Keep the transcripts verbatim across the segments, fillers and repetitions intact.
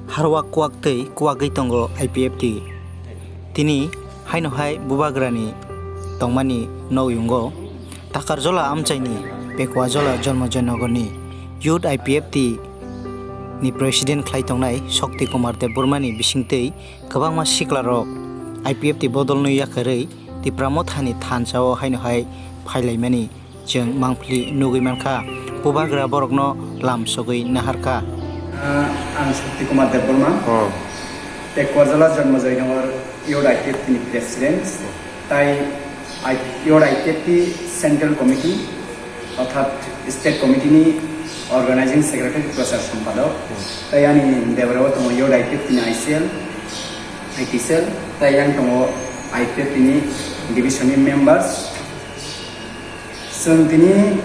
Harwak kwak tei kwagwi tongo I P F T. Tini haino hai bubagrani tongmani noyungo Takarjola amchaini Pekwajola Jonmojoy Nogorni Youth I P F T ni President khlai tongnai Shakti Kumar Debbarmani bisingtwi kwbangma siklarok I P F T bodolnwi yakarwi Tipra Mothani thansao haino hai phailaimani chwng mangpili nugwi mankha, bubagra borokno lam sogwi naharkha. Ah, ang Shakti Kumar Debbarma, Oh. Pekwajola Jonmojoy Nogor Youth I P F T ni President, tai I-, Youth I P F T Central Committee, orthat State Committee ni Organizing Secretary, Prachar Sampadok, tai ani debra o tongo Youth I P F T ni I C L, I T cell, tai yang tongo I P F T ni division ni members. Chwng tini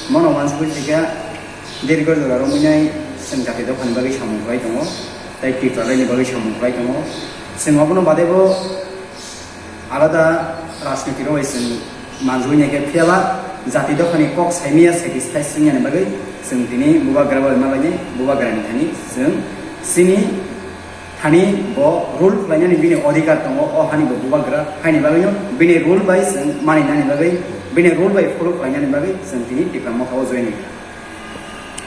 mono wansugwi thaikha, dirgo jora romwi nai chwng jati dophani bagwi samung khlai tongo, tei Tipralaini bagwi samung khlai tongo. Chwng obono badebo alada rajniti rok bai chwng manjui nai khe, phiyaba jati dophani kok saimaya satisfy swngyani bagwi chwng tini bubagra bai malaini, bubagrani thani chwng chini thani bo rule khlainani bini odhikar tongo, o hani bo bubagra, haini bagwino bini rule bai chwng maninani bagwi, bini rule bai follow khlainani bagwi chwng tini Tipra Motha o join wngkha.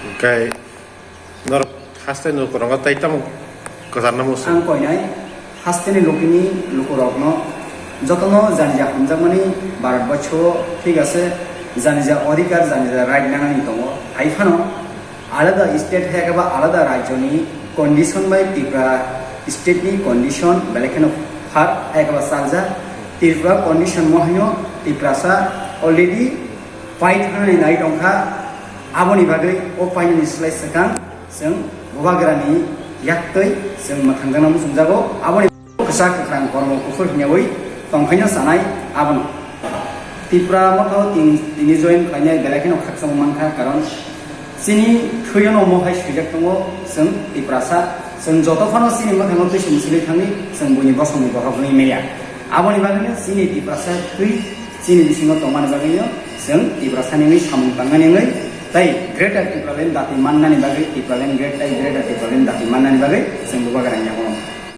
Hwnkhe norok haste nukurongo tei tamo kwcharno muchung? Ang koinai hasteni lukini lukurokno jotono janija hamjakmani Bharat borso, thik ase, janija odhikar, janija right nanani tongo. Hai phano alada state hai khe ba alada rajyoni condition bai Tripura state ni condition belai kheno phar hai khe ba chaljak. Tripura condition mo haino Tiprasa already pai thangnani nai tongkha, aboni bagwi o painani slai swkang chwng bubagrani yaktwi chwng mwkhangjakna muchungjago. Aboni kwchak kwkhrang kormo kuphur hwnyawi tongkhaino chanai abono. Tripura Motha o tin-, tini join khlainai belai kheno khakchangma mankha, karon chini thwiono mohai swijak tongo chwng Tiprasa. Chwng joto phano chini mwkhangno twi sumsili thangwi chwng buini bosongni bohrok wngwi manya. Aboni bagwino chini Tiprasa twi chini bisingo tongmani bagwino chwng Tiprasani wngwi samung tangnani wngwi tei Greater Tipraland dati mannani bagwi, Tipraland Great tei Greater Tipraland dati mannani bagwi chwng bubagrani yago.